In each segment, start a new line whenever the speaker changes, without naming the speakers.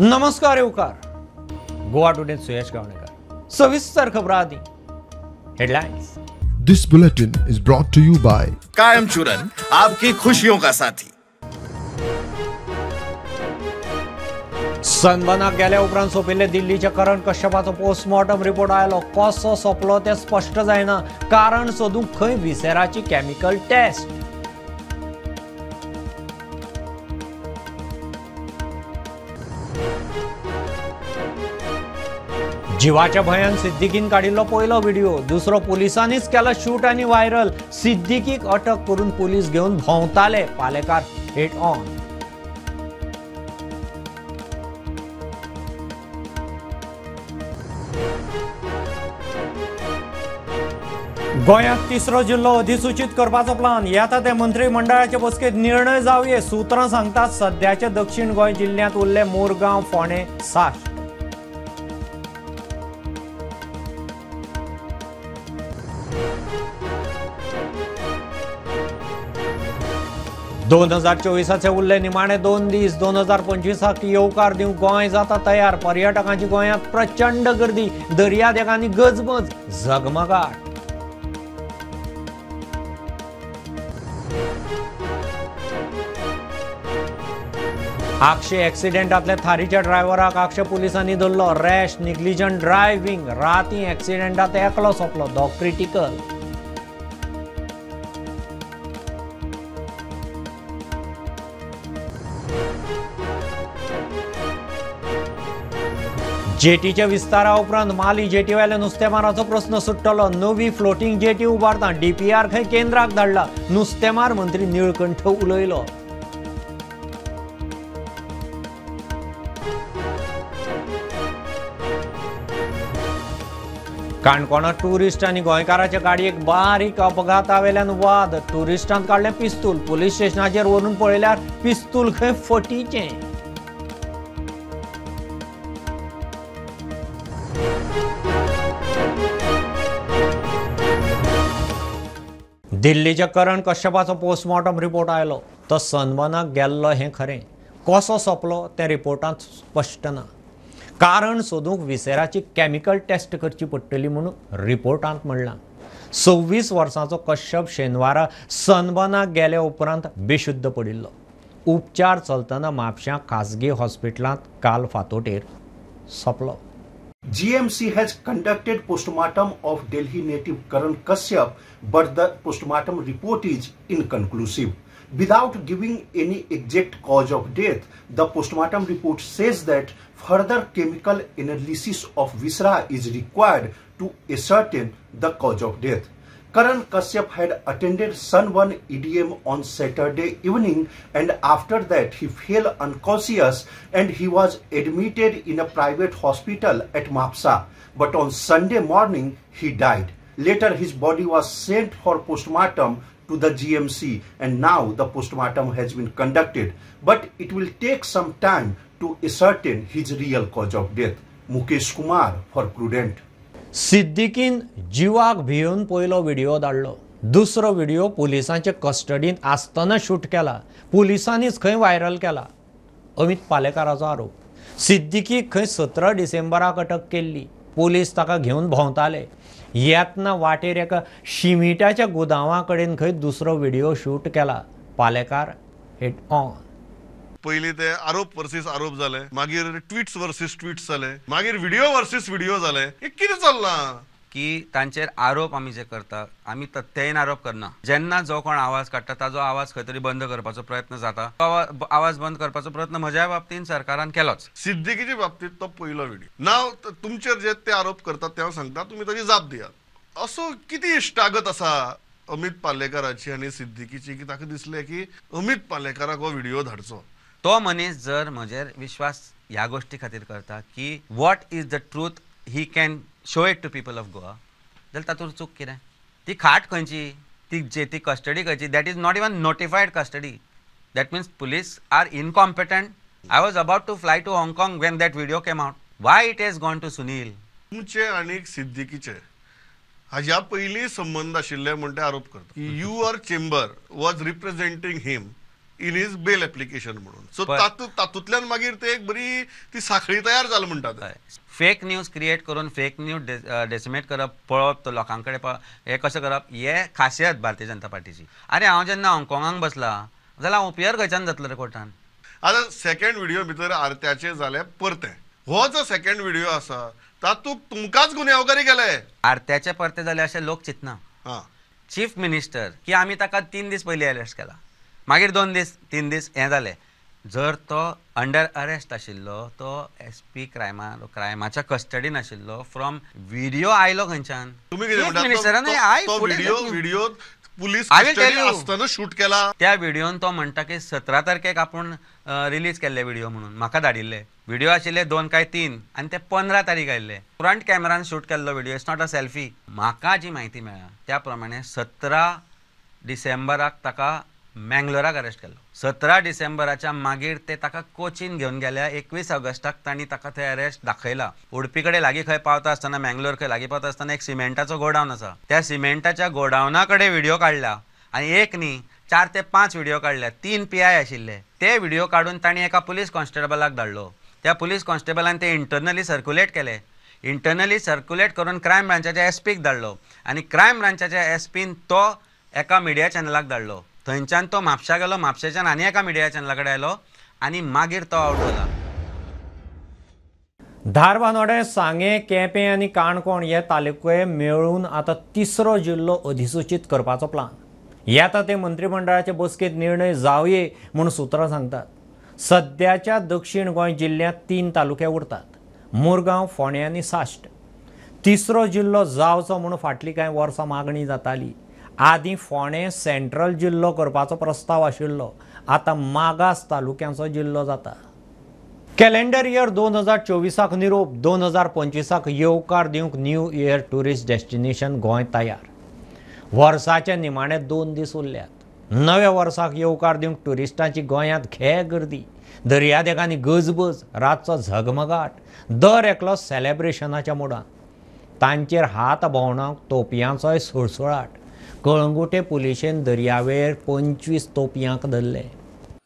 नमस्कार येवकार गोवा टुडे सुयश गावणेकर. सविस्तर खबर आदी headlines.
This bulletin is brought to you by
Kayam Churan, आपकी खुशियों का साथी.
सनबर्नाक गेल्या उपरांत सोंपिल्ले दिल्लीच्या करण कश्यपाचो पोस्टमॉर्टम रिपोर्ट आयलो. कसो सोंपलो तें स्पश्ट जायना. कारण सोदूंक खंय विसेराची केमिकल टेस्ट. जिवाच्या भंयान सिद्दीकीन काडिल्लो पयलो व्हिडिओ, दुसरो पुलिसांनीच केला शूट आनी व्हायरल. सिद्दीकीक अटक करून पुलीस घेवन भोंवताले. Palekar head on. गोंयांत तिसरो जिल्लो अधिसूचीत करपाचो प्लान. येता ते मंत्रीमंडळाचे बसकेंत निर्णय जावये. सूत्रां सांगतात सद्याचे दक्षिण गोंय जिल्ल्यांत उरले मुरगांव, फोंडें, साश्ट. 2024 उरले निमाणे 2 दीस. 2025 येवकार दिवंक गोंय जाता तयार. पर्यटकांची गोंयांत प्रचंड गर्दी, दर्यादेगांनी गजबज, झगमगाट. आगशे एक्सिडेंटांतल्या थारीच्या ड्रायव्हराक आगशे पुलिसांनी धरलो. Rash, negligent driving. राती एक्सिडेंटांत एकलो सोंपलो, दोग क्रिटिकल. जेटीच्या विस्तारा उपरांत माली जेटीवेल्या नुस्तेमाराचो प्रस्न सुट्टलो. नवी फ्लोटींग जेटी उबारता. डीपीआर खंय केंद्राक धाडला. नुस्तेमार मंत्री निळकंठ उलयलो. काणकोणांत टुरिस्ट आनी गोंयकाराच्या गाडयेक बारीक अपघाता वेल्यान वाद. टुरिस्टान काडलें पिस्तूल. पुलीस स्टेशनाचेर व्हरून पळयल्यार पिस्तूल खंय फटीचें. दिल्लीच्या करण कश्यपाचो पोस्टमॉर्टम रिपोर्ट आयलो. तो सनबर्नाक गेल्लो हें खरें, कसो सोंपलो तें रिपोर्टांत स्पश्ट ना. कारण सोदूंक विसेराची केमिकल टेस्ट करची पडटली म्हणून रिपोर्टांत म्हणलां. 26 वर्सांचो कश्यप शेनवारा सनबर्नाक गेले उपरांत बेशुद्ध पडिल्लो. उपचार चलतना म्हापश्यां खाजगी हॉस्पिटलांत काल फांतोडेर सोंपलो.
GMC has conducted postmortem of Delhi native Karan Kashyap, but the postmortem report is inconclusive. Without giving any exact cause of death, the postmortem report says that further chemical analysis of viscera is required to ascertain the cause of death. Karan Kashyap had attended Sunburn EDM on Saturday evening, and after that he fell unconscious and he was admitted in a private hospital at Mapsa. But on Sunday morning he died. Later his body was sent for postmortem to the GMC, and now the postmortem has been conducted. But it will take some time to ascertain his real cause of death. Mukesh Kumar for Prudent.
सिद्दीकीन जिवाक भिवन पयलो video धाडलो. दुसरो video पुलिसांचे कस्टडींत आसतना shoot केला. पुलिसांनीच खंय viral केला. अमित पालेकाराचो आरोप. सिद्दीकीक खंय 17 डिसेंबराक अटक केल्ली. पुलीस ताका घेवन भोंवताले. येतना वाटेर एका शिमिटाच्या गोदामा कडेन खंय दुसरो व्हिडिओ शूट केला. Palekar head on.
पयलीं ते आरोप वर्सीस आरोप जाले, मागीर ट्विट्स वर्सीस ट्विट्स जाले, मागीर व्हिडिओ वर्सीस व्हिडिओ जाले. हे कितें चल्लां
की तांचेर आरोप आमी जे करता, आमी तथ्यहीन आरोप करना. जेन्ना जो कोण आवाज काडटा ताजो आवाज खंय तरी बंद करपाचो प्रयत्न जाता. आवाज बंद करपाचो प्रयत्न म्हज्या बाबतीन सरकारान केलोच.
सिद्दीकीच्या बाबतीत तो पयलो व्हिडिओ. नाव तुमचेर जे ते आरोप करतात ते हांव सांगता, तुमी ताची जाप दियात. असो कितें इश्टागत आसा अमित पालेकाराची आनी सिद्दीकीची की ताका दिसलें की अमित पालेकाराक हो व्हिडिओ धाडचो?
तो मनीस जर म्हजेर विश्वास ह्या गोश्टी खातीर करता की what is the truth he can show it to people of Goa, जाल्यार तातूंत चूक कितें? ती खाट खंयची, ती ती कस्टडी खंयची? That is not even notified custody. That means police are incompetent. I was about to fly to Hong Kong when that video came out. Why it has gone to Sunil?
तुमचे आनी सिद्दीकीचे हाज्या पयलीं संबंद आशिल्ले म्हूण ते आरोप करता. Your chamber was representing him in his bail application म्हणून. सो तातूंतल्यान मागीर ते एक बरी ती साखळी तयार जाली म्हणटात.
फेक न्यूज क्रिएट करून फेक न्यूज डेसिमेट करप, पळोवप तो लोकां कडेन हें कशें करप, हे खासियत भारतीय जनता पार्टीची. आरे हांव जेन्ना हाँगकाँगाक बसला जाल्यार हांव ओपियर खंयच्यान जातलो रे कोर्टान?
आतां सेकंड व्हिडिओ भितर आरत्याचें जालें परतें, हो जो सेकंड व्हिडिओ आसा तातूंत तुमकांच गुन्यांवकारी केले.
आरत्याचे परते जाले अशें लोक चिंतना. चीफ मिनिस्टर की आमी ताका 3 दीस पयलीं अरेस्ट केला, मागीर 2 दीस 3 दीस हें जालें. जर तो अंडर अरेस्ट आशिल्लो, तो एस पी क्रायमाच्या कस्टडीन आशिल्लो, फ्रॉम व्हिडिओ आयलो खंयच्यान?
तुमी कितें म्हणटा, व्हिडिओ पुलीस कस्टडी आसतना शूट केला.
त्या व्हिडिओन तो म्हणटा की 17 तारखेक आपूण रिलीज केल्ले व्हिडिओ म्हणून म्हाका धाडिल्ले व्हिडिओ आशिल्ले 2 काय 3 आनी ते 15 तारीख आयिल्ले. फ्रंट कॅमेरान शूट केल्लो video, it's not a selfie. म्हाका जी म्हायती मेळ्ळा त्या प्रमाणे 17 डिसेंबराक ताका मँगलोराक अरेस्ट केल्लो. 17 डिसेंबराच्या मागीर ते ताका कोचीन घेवन गेल्या. 21 ऑगस्टाक तांणी ताका थंय अरेस्ट दाखयला. उडपी कडेन लागीं खंय पावता आसतना, मँगलोर खंय लागीं पावता आसतना एक सिमेंटाचो गोडावन आसा, त्या सिमेंटाच्या गोडावना कडेन व्हिडिओ काडला आनी एक न्ही 4 ते 5 व्हिडिओ काडल्या. 3 PI आशिल्ले. ते व्हिडिओ काडून तांणी एका पुलीस कॉन्स्टेबलाक धाडलो. त्या पुलीस कॉन्स्टेबलान ते इंटरनली सर्क्युलेट केले. इंटरनली सर्क्युलेट करून क्रायम ब्रांचाच्या एसपीक धाडलो आनी क्रायम ब्रांचाच्या एसपीन तो एका मिडिया चॅनलाक धाडलो. थंयच्यान तो म्हापशा गेलो, म्हापशेच्यान आनी एका मिडिया चॅनला कडेन आयलो आनी मागीर तो आवट जाला.
धारबांदोडें, सांगें, केपें आनी काणकोण हे तालुके मेळून आतां तिसरो जिल्लो अधिसुचीत करपाचो प्लान. येता ते मंत्रिमंडळाचे बसकेंत निर्णय जावये म्हूण सुत्रां सांगतात. सद्याच्या दक्षिण गोंय जिल्ल्यांत 3 तालुके उरतात, मुरगांव, फोंडें आनी साश्ट. तिसरो जिल्लो जावचो म्हूण फाटलीं कांय वर्सां मागणी जाताली. आदीं फोंडें सेंट्रल जिल्लो करपाचो प्रस्ताव आशिल्लो, आतां मागास तालुक्यांचो जिल्लो जाता. कॅलेंडर इयर 2024 निरोप, 2025 येवकार दिवंक new year tourist destination Goa तयार. वर्साचे निमाणे 2 दीस उरल्यात. नव्या वर्साक येवकार दिवंक ट्युरिस्टांची गोंयांत घे गर्दी, दर्यादेगांनी गजबज, रातचो झगमगाट, दर एकलो सेलेब्रेशनाच्या मुडान. तांचेर हात भोंवणाक तोपयांचोय सुळसुळाट. कळंगुटे पुलिशेन दर्यावेळेर 25 तोपयांक धरले.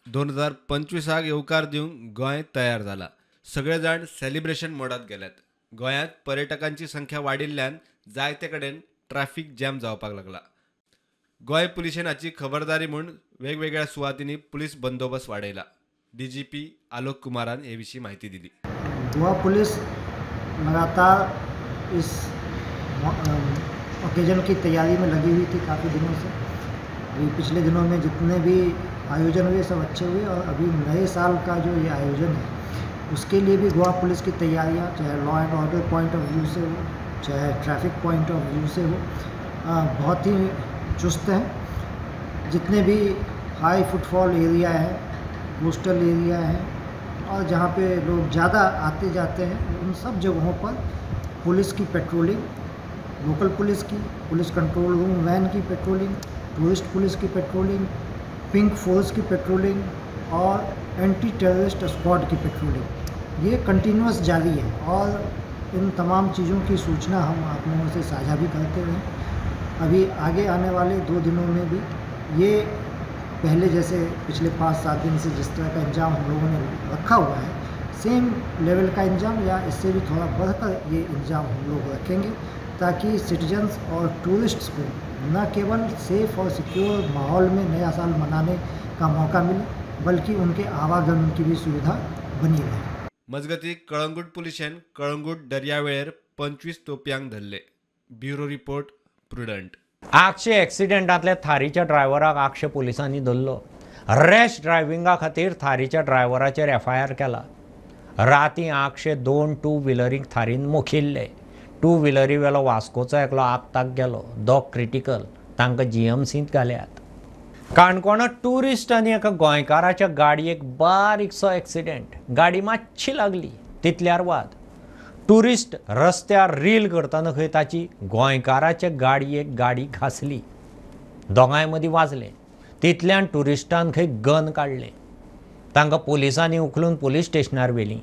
2025 येवकार दिवंक गोंय तयार जाला. सगळे जाण सेलिब्रेशन मोडात गेल्यात. गोंयांत पर्यटकांची संख्या वाडिल्ल्यान जायते कडेन ट्रॅफिक जॅम जावपाक लागला. गोंय पुलिशेन हाची खबरदारी म्हूण वेगवेगळ्या सुवातींनी पुलीस बंदोबस्त वाडयला. DGP Alok कुमारान हे विशीं माहिती दिली.
गोवा पुलिस लगातार इस ओकेजन की तैयारी में लगी हुई थी काफ़ी दिनों से। अभी पिछले दिनों में जितने भी आयोजन हुए सब अच्छे हुए और अभी नए साल का जो ये आयोजन है उसके लिए भी गोवा पुलिस की तैयारियां, चाहे law and order point of view से हो, चाहे ट्रैफिक पॉइंट ऑफ व्यू से हो, बहुत ही चुस्त हैं। जितने भी हाई फुटफॉल एरिया है, कोस्टल एरिया है और जहाँ पे लोग ज़्यादा आते जाते हैं, उन सब जगहों पर पुलिस की पेट्रोलिंग, लोकल पुलिस की, पुलिस कंट्रोल रूम वैन की पेट्रोलिंग, टूरिस्ट पुलिस की पेट्रोलिंग, पिंक फोर्स की पेट्रोलिंग और एंटी टेररिस्ट स्क्वाड की पेट्रोलिंग, ये कंटिन्यूअस जारी है और इन तमाम चीज़ों की सूचना हम आप लोगों से साझा भी करते हैं। अभी आगे आने वाले 2 दिनों में भी ये पहले जैसे पिछले 5-7 दिन से जिस तरह का इंजाम हम लोगों ने रखा हुआ है, सेम लेवल का इंजाम या इससे भी थोड़ा बढ़कर ये इंजाम हम लोग रखेंगे, ताकि सिटीजन्स और टूरिस्ट्स को न केवल सेफ़ और सिक्योर माहौल में नया साल मनाने का मौका मिले, बल्कि उनके आवागमन की भी सुविधा बनी रहे।
मजगती कळंगूट पुलिशेन कळंगूट दर्यावेळेर 25 तोपयांक धरले. Bureau report, Prudent.
Akshe एक्सिडेंटांतल्या थारीच्या ड्रायव्हराक आक्षे पुलिसांनी धरलो. रॅश ड्रायव्हिंगा खातीर थारीच्या ड्रायव्हराचेर FIR केला. राती आक्षे 2 टू व्हिलरींक थारीन मोखिल्ले. टू व्हिलरी वेलो वास्कोचो एकलो आगताक गेलो, 2 क्रिटिकल, तांकां GMCंत घाल्यात. काणकोणां ट्युरिस्ट आनी एका गोंयकाराच्या गाडयेक बारीकसो एक्सिडेंट, गाडी मातशी लागली तितल्यार वाद. ट्युरिस्ट रस्त्यार रील करतना खंय ताची गोंयकाराच्या गाडयेक गाडी घासली, दोगांय मदीं वाजलें. तितल्यान ट्युरिस्टान खंय गन काडलें, तांकां पुलिसांनी उखलून पुलीस स्टेशनार व्हेलीं.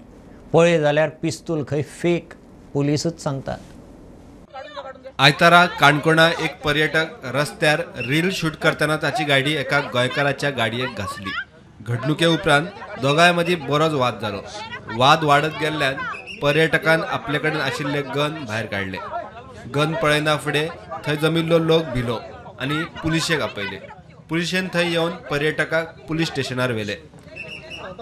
पळय जाल्यार पिस्तूल खंय फेक, पुलिसूच सांगतात.
आयतारा काणकोणा एक पर्यटक रस्त्यार रील शूट करतना ताची गाडी एका गोंयकाराच्या गाडयेक घासली. घडणुके उपरांत दोगांय मदीं बरोच वाद जालो. वाद वाडत गेल्ल्यान पर्यटकान आपले कडेन आशिल्ले गन भायर काडले. गन पळयना फुडें थंय जमिल्लो लोक भिलो आनी पुलिशेक आपयले. पुलिशेन थंय येवन पर्यटकाक पुलीस स्टेशनार व्हेले.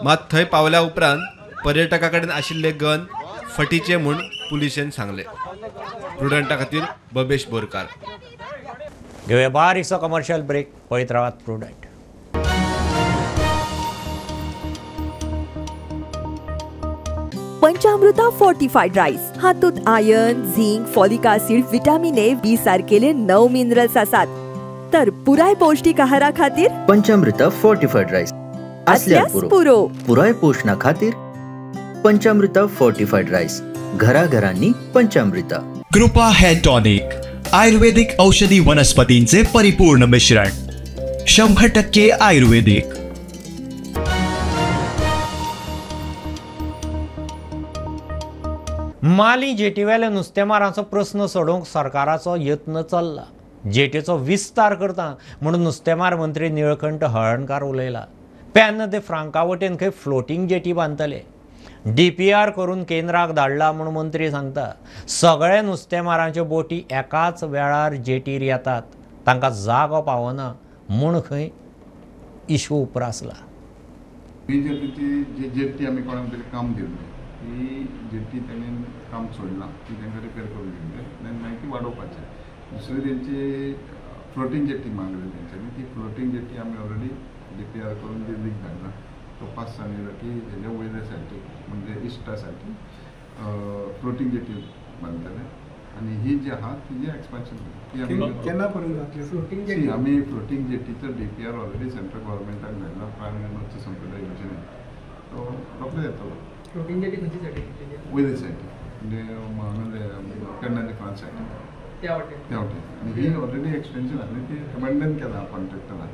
मात थंय पावल्या उपरांत पर्यटका कडेन आशिल्ले गन फटीचे म्हूण पुलिशेन सांगले. प्रुडंटा खातीर बबेश बोरकार.
घेवया बारीकसो कमर्शियल ब्रेक. पळयत रावात प्रुडंट.
पंचामृता फोर्टिफाईड राईस हातूंत iron, zinc, folic acid, vitamin A, B सारकेले 9 मिनरल्स आसात. तर पुराय पौष्टिक आहारा खातीर
पंचामृता फोर्टिफाईड राईस असल्यार पुरो. पुराय पोषणा खातीर पंचामृता फोर्टिफाईड राईस घराघरांनी पंचामृता.
कृपा हेअर टॉनिक आयुर्वेदिक औषधी वनस्पतींचे परिपूर्ण मिश्रण, 100% आयुर्वेदिक.
माली जेटीवेल्या नुस्तेमारांचो प्रस्न सोडोवंक सरकाराचो यत्न चल्ला. जेटीचो विस्तार करता म्हणून नुस्तेमार मंत्री निळकंठ हळर्णकार उलयला. पेन्न दे फ्रांका वटेन खंय फ्लोटींग जेटी बांदतले. DPR करून केंद्राक धाडला म्हूण मंत्री सांगता. सगळे नुस्तेमारांच्यो बोटी एकाच वेळार जेटीर येतात, तांकां जागो पावना म्हूण खंय इशू उप्रासला.
बीजेपीची जी जेटी आमी कोणाक तरी काम दिल्लें ती जेटी ताणें काम सोडलां, ती तांकां रिपेर करून दिल्लें आनी मागीर ती वाडोवपाचें. दुसरी तेंची फ्लोटींग जेटी मागली तेंच्यांनी, ती फ्लोटींग जेटी आमी ऑलरेडी DPR करून दिल्लीक धाडला. तो पास सांगिल्लो की हेज्या वयल्या सायडीक म्हणजे इस्टा सायडीक फ्लोटींग जेटी बांदतले आनी ही जी आहा तिजी एक्सपान्शन ती आमी
केन्ना पर्यंत जातली?
आमी फ्लोटींग जेटीचो DPR already central गव्हर्मेंटाक धाडला प्राण मत्स्य संपदा योजनेत, तो रोखडो येतलो.
फ्लोटींग जेटी खंयची सायडीक?
वयले सायडीक म्हणजे पेडणा दे फ्रांस सायडीक
त्या वटेन.
त्या वटेन. आनी ही ऑलरेडी एक्सटेन्शन आसली ती अबेंडन केला कॉन्ट्रॅक्टरान,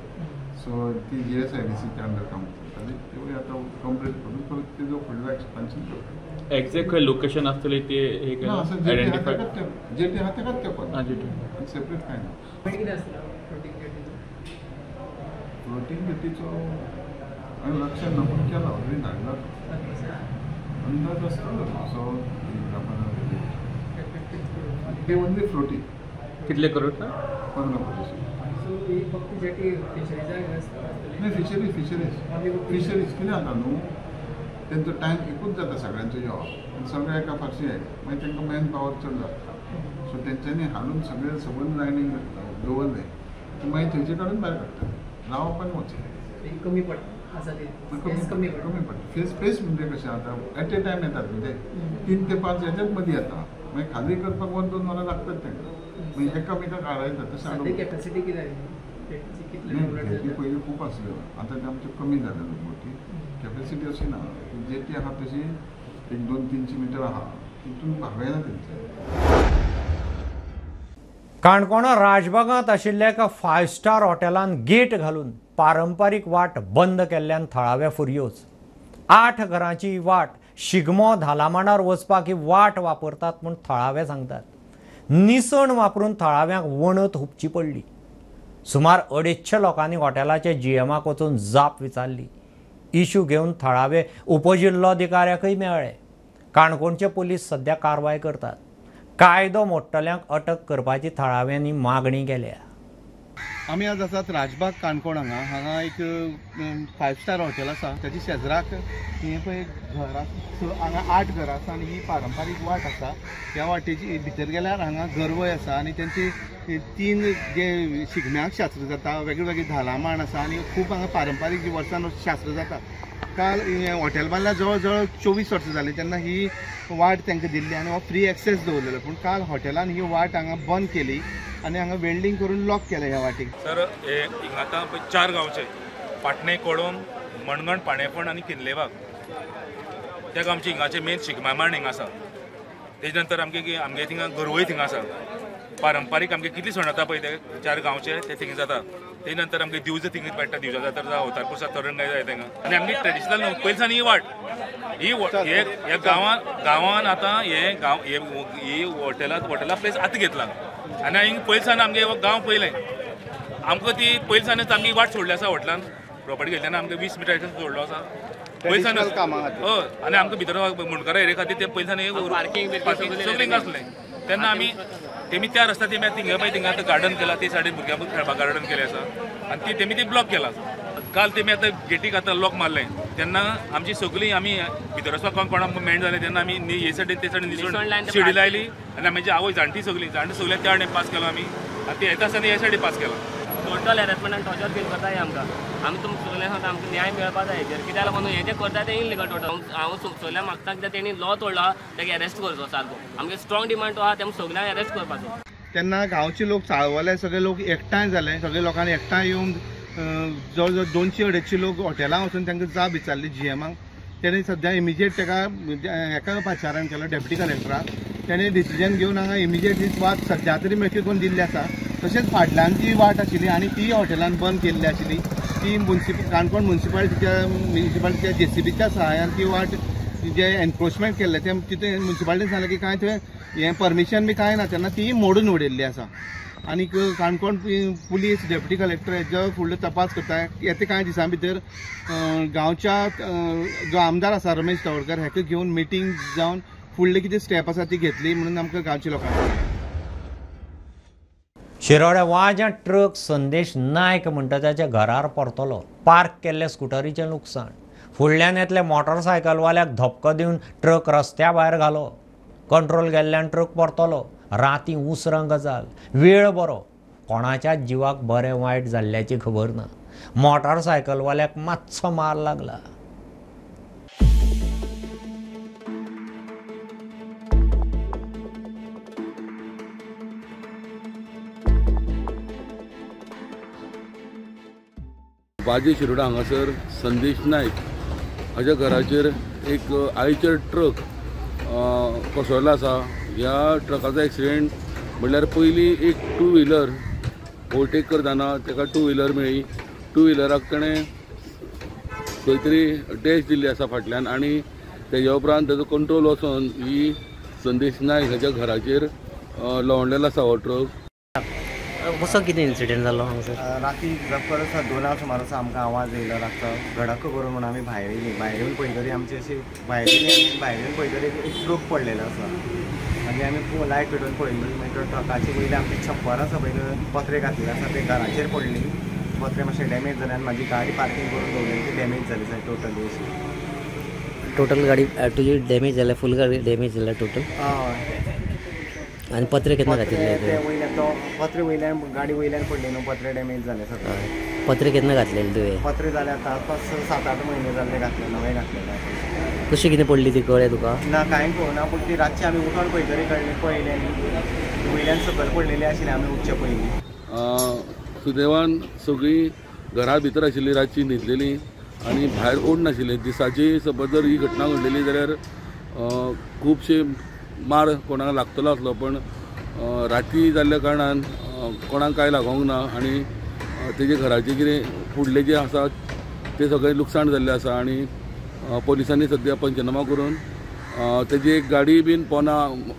सो ती GSIDCच्या अंडर काम चलताली, तेवूय आतां कंप्लीट करून परत तेजो फुडलो एक्सपान्शन करता.
एक्झॅक्ट खंय लोकेशन आसतलें ते आयडेंटिफाय?
जेटी आहा तेकाच तेंकून सेपरेट कांय ना.
कितें आसता फ्लोटींग जेटीचो?
फ्लोटींग जेटीचो हांवें लक्षात ना, पूण केला ऑलरेडी धाडला तो अंदाज आसतलो सो ते ओनली फ्लोटींग.
कितले करोड?
15 कोटी.
फक्त जेटी फिशरीजाक
नाही, फिशरीज फिशरीज फिशरीज कितें जाता न्हू, तेंचो टायम एकूच जाता सगळ्यांचो येवप आनी सगळे एका फारशी आयले मागीर तांकां मॅन पावर चड लागता, सो तेंच्यांनी हाडून सगळे सबंद लायनीक दवरले मागीर थंयचे काडून भायर काडटा, रावप आनी वचप.
कमी पडटा आसा ती कमी
कमी पडटा. फेस स्पेस म्हणजे कशें आतां एट ए टायम येतात न्हू ते 3 ते 5 हेच्याच मदीं येता, मागीर खाली करपाक 1-2 वरां लागतात तांकां, मागीर एकामेकाक आडायता तशें.
कॅपॅसिटी कितें आसली?
जेटी पयलीं खूब आसल्यो, आतां ते आमच्यो कमी जाल्या बोटी. कॅपॅसिटी अशी ना, जेटी आहा तशी 1, 2, 300 मिटर आहा, तितून भागयना तेंचे.
काणकोणा राजबागांत आशिल्ल्या एका 5 स्टार हॉटेलान गेट घालून पारंपारीक वाट बंद केल्ल्यान थळावे फुरयोज. 8 घरांची वाट शिगमो धालामांडार वचपाक ही वाट वापरतात म्हूण थळावे सांगतात. निसण वापरून थळाव्यांक वणत हुपची पडली. सुमार 250 लोकांनी हॉटेलाच्या GMाक वचून जाप विचारली. इशू घेवन थळावे उपजिल्लोधिकाऱ्याकय मेळ्ळे. काणकोणचे पुलीस सध्या कारवाय करतात. कायदो मोडटल्यांक अटक करपाची थळाव्यांनी मागणी केल्या.
आमी आज आसात राजबाग काणकोण हांगा. हांगा एक 5 स्टार हॉटेल आसा, ताच्या शेजराक हें पळय घर आसा. हांगा 8 घरां आसा आनी ही पारंपारीक वाट आसा. ह्या वाटेची भितर गेल्यार हांगा गरवय आसा आनी तेंची 3 जे शिगम्याक शास्त्र जाता, वेगळे वेगळे धालामाण आसा आनी खूब हांगा पारंपारीक जी वर्सान वर्स शास्त्र जाता. काल हॉटेल बांदल्यार जवळ जवळ 24 वर्सां जालीं तेन्ना ही वाट तांकां दिल्ली आनी हो फ्री एक्सेस दवरलेलो, पूण काल हॉटेलान ही वाट हांगा बंद केली आनी हांगा वेल्डींग करून लॉक केलें ह्या वाटेक.
सर, हे हिंगा आतां पळय 4 गांवचे पाटणे, कोळम, मणगण, पाणेपण आनी किल्लेबाग त्या गांवचे हिंगाचे मेन शिगम्या मांड हिंगा आसा. तेजे नंतर आमगे आमगे थिंगा गरवय थिंगा आसा. पारंपारीक आमगे कितले सण जाता पळय ते 4 गांवचे ते थिंगा जाता. ते नंतर आमगे दिवज थिंगा पेट्टा, दिवजा जात्रा जावं अवतारपुरसा तरंगाय जाय तेंगा. आनी आमगे ट्रेडिशनल न्हू पयलीं ही वाट ही ह्या गांवान गांवान आतां हे गांव ही हॉटेलांत हॉटेला प्लेस आतां घेतला आनी हिंग पयलीं आमगे गांव पयलें आमकां ती पयलीं सावन आमची वाट सोडली आसा हॉटेलान. प्रॉपर्टी घेतली तेन्ना आमकां 20 मिटर जोडलो आसा पयसान. हय, आनी आमकां भितर मुंडकारा एरिया खातीर ते पयसान पार्किंग सगळीं आसलें. तेन्ना आमी तेमी त्या रस्त्यार तेमी थिंगा पळय थिंगा आतां गार्डन केला, ते सायडीन भुरग्यांक खेळपाक गार्डन केलें आसा आनी ती तेमी ती ब्लॉक केला. काल तेमी आतां गेटीक आतां लॉक मारलें तेन्ना आमची सगळीं आमी भितर वचपाक कोणाक मेळ जालें तेन्ना आमी हे सायडीन ते सायडीन निसण शिडी लायली आनी आमची आवय जाणटी सगळीं जाणटी सगळ्या त्या वाटेन पास केलो आमी आनी ती येता आसतना हे सायडीन पास केला.
टोटल हॅरेसमेंट आनी टॉर्चर फील करता हे आमकां. आमी तुमकां सगळ्यांक सांगता आमकां न्याय मेळपा जाय हेचेर, कित्याक लागून हें जें करता तें इलिगल टोटल. हांव सगळ्यांक मागता कित्याक तेणी लॉ तोडला तेका अरेस्ट करचो सारको. आमगे स्ट्रॉंग डिमांड आहा तेमकां सगळ्यांक अरेस्ट करपाचो.
तेन्ना गांवचे लोक चाळवले, सगळे लोक एकठांय जाले, सगळे लोकांनी एकठांय येवन जवळ जवळ 200-250 लोक हॉटेलां वचून तांकां जाप विचारली जीएमाक. तेणी सद्या इमिजिएट ताका हेका पाचारण केलो डेप्युटी कलेक्टराक. तेणें डिसिजन घेवन हांगा इमिजिएट ही वाट सद्या तरी मेकळी करून दिल्ली आसा. तशेंच फाटल्यान जी वाट आशिल्ली आनी ती हॉटेलान बंद केल्ली आशिल्ली ती काणकोण म्युनिसिपालिटीच्या जेसीबीच्या सहाय्यान ती वाट जे एनक्रोचमेंट केल्लें तें तितून म्युनिसिपालिटीन सांगलें की कांय थंय हें परमिशन बी कांय ना, तेन्ना ती मोडून उडयल्ली आसा. आनी काणकोण पुलीस डेप्युटी कलेक्टर हेजो फुडलो तपास करता. येता कांय दिसां भितर गांवच्या जो आमदार आसा रमेश तवडकर हेका घेवन मिटींग जावन फुडले कितें स्टेप आसा ती घेतली म्हणून आमकां गांवच्या लोकांक.
शिरोड्या वाज्या ट्रक संदेश नायक म्हणटा ताच्या घरार परतलो. पार्क केल्ले स्कुटरीचें लुकसाण. फुडल्यान येतले मोटरसायकलवाल्याक धपको दिवन ट्रक रस्त्या भायर घालो. कंट्रोल गेल्ल्यान ट्रक परतलो. राती उसरां गजाल, वेळ बरो, कोणाच्याच जिवाक बरें वायट जाल्ल्याची खबर ना. मोटरसायकलवाल्याक मातसो मार लागला.
वाजे शिरोडा हांगासर संदेश नायक हाज्या घराचेर एक आयचर ट्रक कोसळ्ळो आसा. ह्या ट्रकाचो एक्सिडेंट म्हणल्यार पयलीं एक टू व्हिलर ओवरटेक करतना ताका टू व्हिलर मेळ्ळी. टू व्हिलराक ताणें खंय तरी डॅश दिल्ली आसा फाटल्यान आनी तेज्या उपरांत ताजो कंट्रोल वचोन ही संदेश नायक हाज्या घराचेर लवंडलेलो आसा हो ट्रक.
कसो कितें इन्सिडेंट जालो हांगासर?
राती जबकर 2 सुमार आसा आमकां आवाज येयलो रातचो घडक करून म्हणून आमी भायर येयली. भायर येवन पळयतरी आमची अशी भायर येयली, भायर येवन पळयतरी एक ट्रक पडलेलो आसा. मागीर आमी लायट पेटोवन पळयली, मागीर तो ट्रकाचे वयले आमची छप्पर आसा पळय पत्रे घातलेले आसा ते घराचेर पडली. पत्रे मातशे डॅमेज जाले आनी म्हाजी गाडी पार्कींग करून दवरलेली ती डॅमेज जाली सारकी टोटली अशी.
टोटल गाडी तुजी डॅमेज जाल्या, फूल गाडी डॅमेज जाल्या टोटल?
हय.
आनी पत्रे केन्ना घातिल्ले?
ते वयल्यान तो पत्रे वयल्यान गाडी वयल्यान पडली न्हू, पत्रे डॅमेज जाले सगळे.
पत्रे केन्ना घातलेले तुवें?
पत्रे जाले आतां 5-7-8 म्हयने जाल्ले घातले, नवे घातलेले.
कशी कितें पडली ती कळ्ळें तुका?
ना कांय कळना, पूण ती रातची आमी उठोन पळयतरी कळ्ळें, पळयलें न्ही वयल्यान सकयल पडलेली आशिल्ली आमी उठचे पयलीं.
सुदैवान सगळीं घरा भितर आशिल्ली, रातची न्हिदलेली आनी भायर कोण नाशिल्ले. दिसाची सपोज जर ही घटना घडलेली जाल्यार खुबशे मार कोणाक लागतलो आसलो, पण राती जाल्ल्या कारणान कोणाक कांय लागोंक ना आनी तेजे घराचें कितें फुडलें जें आसा तें सगळें लुकसाण जाल्लें आसा. आनी पोलिसांनी सद्या पंचनामा करून तेजी एक गाडी बीन पोना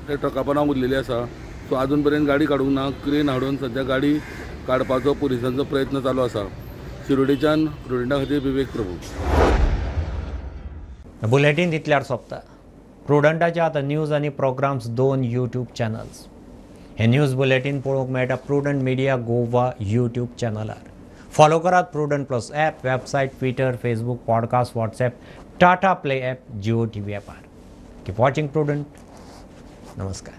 त्या ट्रका पोना उरलेली आसा. सो आजून पर्यंत गाडी काडूंक ना. क्रेन हाडून सद्या गाडी काडपाचो पोलिसांचो प्रयत्न चालू आसा. शिरोडेच्यान प्रुडंटा खातीर विवेक प्रभू.
बुलेटीन तितल्यार सोंपता. प्रुडंटाच्या आतां न्यूज आनी प्रोग्राम्स 2 यूट्यूब चॅनल्स. हे न्यूज बुलेटीन पळोवंक मेळटा प्रुडंट मिडिया गोवा यूट्यूब चॅनलार. फॉलो करात Prudent plus app, website, Twitter, Facebook, podcast, WhatsApp, Tata play app, Jio TV ॲपार. Keep watching prudent. नमस्कार.